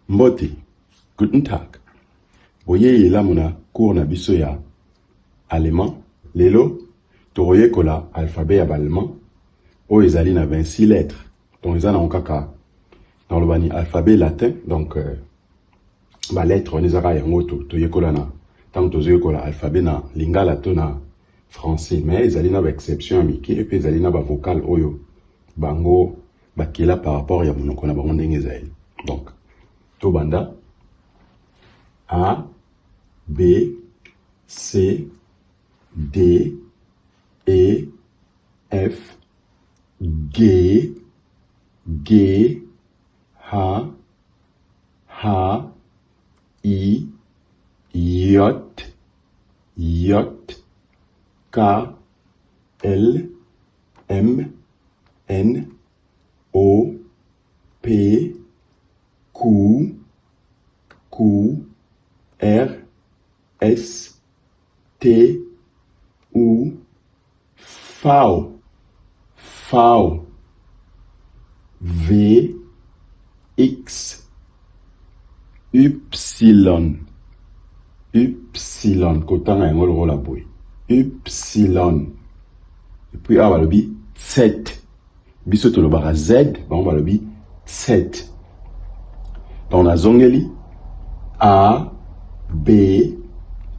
Mbote, guten Tag. Boyei elamu na cours na biso ya allemand. Lelo tokoyekola alphabet ya ba-allemand oyo ezali na 26 lettres. Donc eza nango kaka naloba ni alphabet latin, donc ba lettres wana eza kaka yango toyekola na ntango tozoyekola alphabet na lingala to na français, mais ezali na ba exception ya mike mpe ezali na ba vocal oyo bango bakela par rapport ya monoko na bango ndenge ezali. Donc tobanda: A, B, C, D, E, F, G, G, H, H, I, J, J, K, L, M, N, O, P, Q, Q, R, S, T, U, V, V, V, X, Y, Y. Kotanga yango lokola boye, Y. Et puis awa balobi Z, biso tolobaka Z, bango balobi Z. Donc nazongeli: A, B,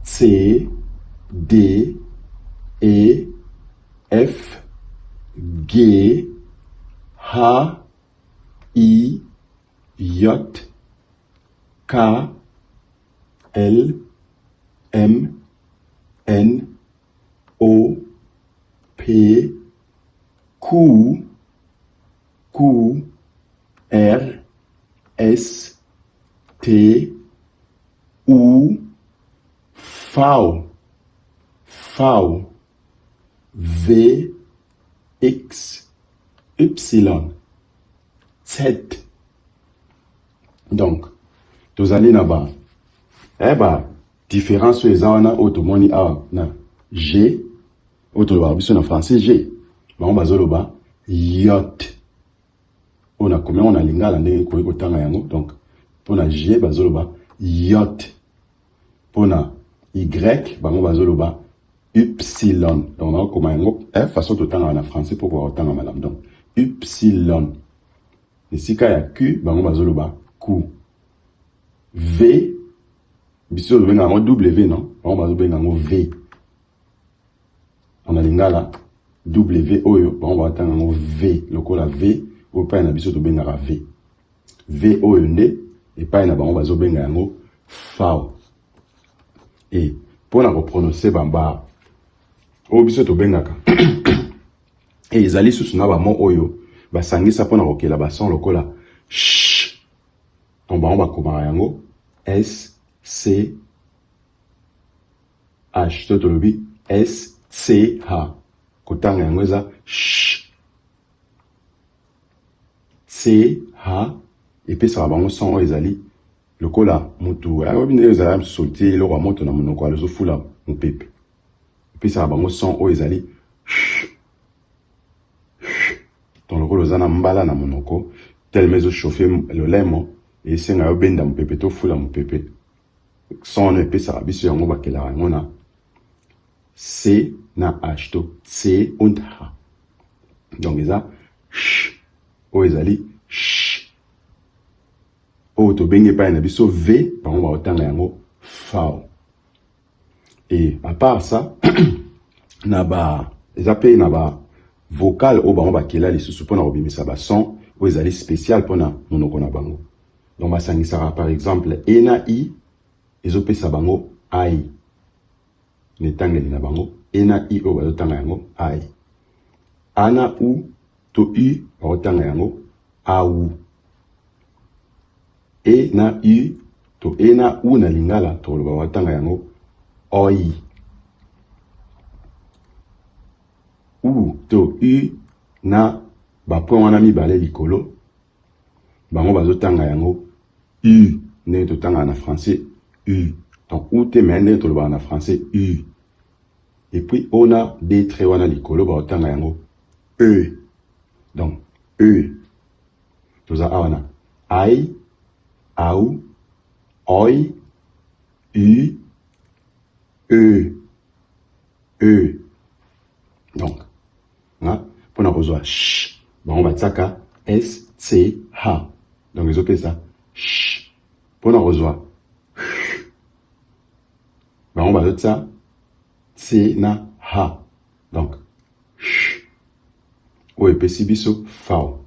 C, D, E, F, G, H, I, J, K, L, M, N, O, P, Q, Q, R, S, T, U, V, V, V, X, Y, Z. Donc tozali na ba différence oyo eza wana, oyo tomoni awa na G, oyo tolobaka biso na français G, bango bazoloba J. Oyo nakomi yango na lingala ndenge ekoki kotanga yango. Donc mpona G bazoloba J, mpona Y bango bazoloba Y. Donc nakokoma yango façon totangaka na français mpo koka kotanga malamu. Donc Y, esika ya Q bango bazoloba Q. V, biso tobenga yango W, non, bango bazobenga yango V. Na lingala W oyo, bango batanga yango V, lokola V oyo epai na biso tobengaka V. V oyo nde epai na bango bazobenga yango V. E mpona koprononcer bamba oyo biso tobengaka e, ezali susu na bamo oyo basangisa mpona kokela bason lokola sh. Donc bango bakomaka yango S C H, to tolobi S C H. Kotanga yango eza sh, C H. Epesaka bango son oyo ezali lokola mutu ayobi ndenge ezala mosusu otie eloko ya moto na monoko, azofula mopepe. Epesaka bango son oyo ezali sh. Donc lokola oza na mbala na monoko, telema ezochauffe lolemo, esenga yo benda mopepe to fula mopepe. Son wana epesaka biso yango, bakelaka yango na C na H, to C und H. Donc eza sh, oyo ezali sh oyo tobengi epai na biso V, bango baotanga yango V. Et à part ça, na ba eza mpe na ba vocal oyo bango bakela lisusu mpona kobimisa bason oyo ezali spécial mpona monoko na bango. Donc basangisaka par exemple E na I, ezopesa bango ai. Na etangeli na bango, E na I oyo bazotanga yango ai. A na U to U bakotanga yango au. E na U to E na U na lingala tokoloba bakotanga yango oi. U to U na bapoint wana mibale likolo, bango bazotanga yango U, ndenge totangaka na français U. Donc U te, mais ndenge tolobaka na français U. Et puis O na deux traits wana likolo, bakotanga yango E. Donc E, toza awa na ai. Au, Oi, U, E, E. Donc, na mpona kozwa sh, bango batiaka S, C, H. Donc ezopesa sh. Mpona kozwa h, bango bazotia C na H. Donc sh oyo epesi biso fau.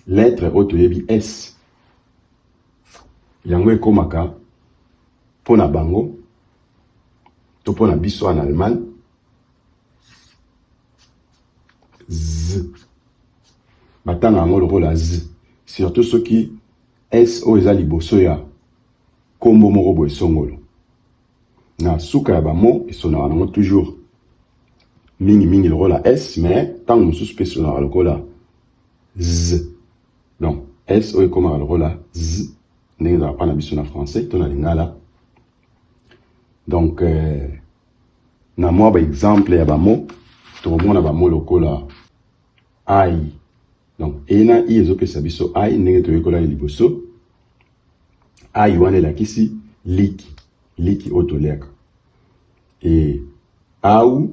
Lettre oyo toyebi S, yango ekomaka mpo na bango to mpo na biso en Allemagne z, batanga yango lokola z, surtout soki S oyo eza liboso ya kombo moko boye songolo. Na suka ya ba mots esonaka nango toujours mingi mingi lokola S, mais ntango mosusu mpe esonaka lokola z. Donc S oyo ekomaka lokola z ndenge ezalaka mpa na biso na français to na lingala. Donc na mwa ba exemple ya ba mots tokomona ba mots lokola ai. Donc e na i ezopesa biso ai ndenge toyekolaki liboso. Ai wana elakisi liki, liki oyo toliaka. E au,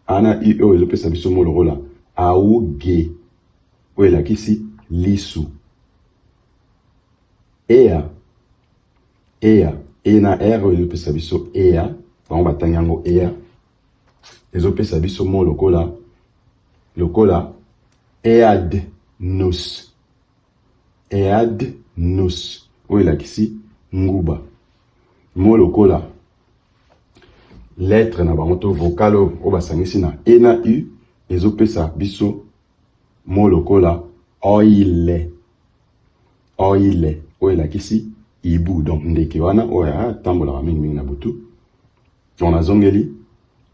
a na i oyo ezopesa biso mot lokola auge oyo elakisi lisu. Ea, ea, e na r oyo ezopesa biso ea, bango batangi yango ea, ezopesa biso mot lokola lokola ead nous, ead nous oyo elakisi nguba. Mot lokola lettre na bango to vocal oyo basangisi na e na u ezopesa biso mot lokola oile, oile oyo elakisi ibu, donc ndeke wana oyo atambolaka mingimingi na butu. Donc nazongeli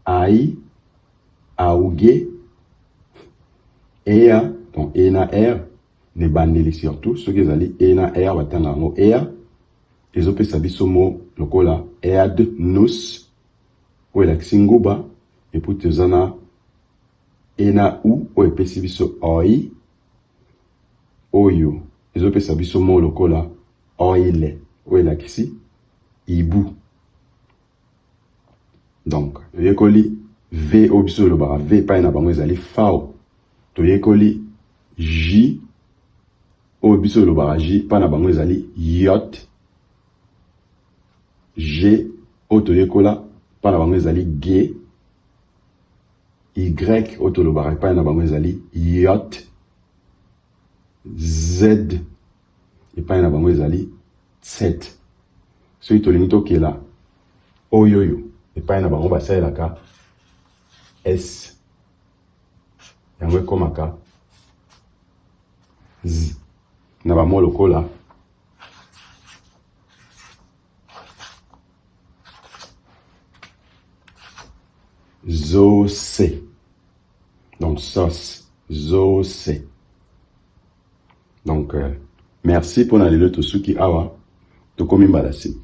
ai, auge, ea, donc e na r na ebandeli, surtout soki ezali e na r batanga yango ea, ezopesa biso mot lokola ead nous oyo elakisi nguba. Epuis toza na e na u oyo epesi biso oi, oyo ezopesa biso mot lokola oile oyo elakisi ibu. Donc toyekoli v oyo biso tolobaka v epai na bango ezali fau. Toyekoli j oyo biso tolobaka j epai na bango ezali yot. G oyo toyekola epai na bango ezali g. Y oyo tolobaka epai na bango ezali yot. Z epai na bango ezali tset. Soki tolingi tokela oyo oyo epai na bango basalelaka S, yango ekomaka Z na ba mots lokola zose, donc sauce, zose. Donc merci mpona lelo, tosuki awa, tokomi mbala nsima.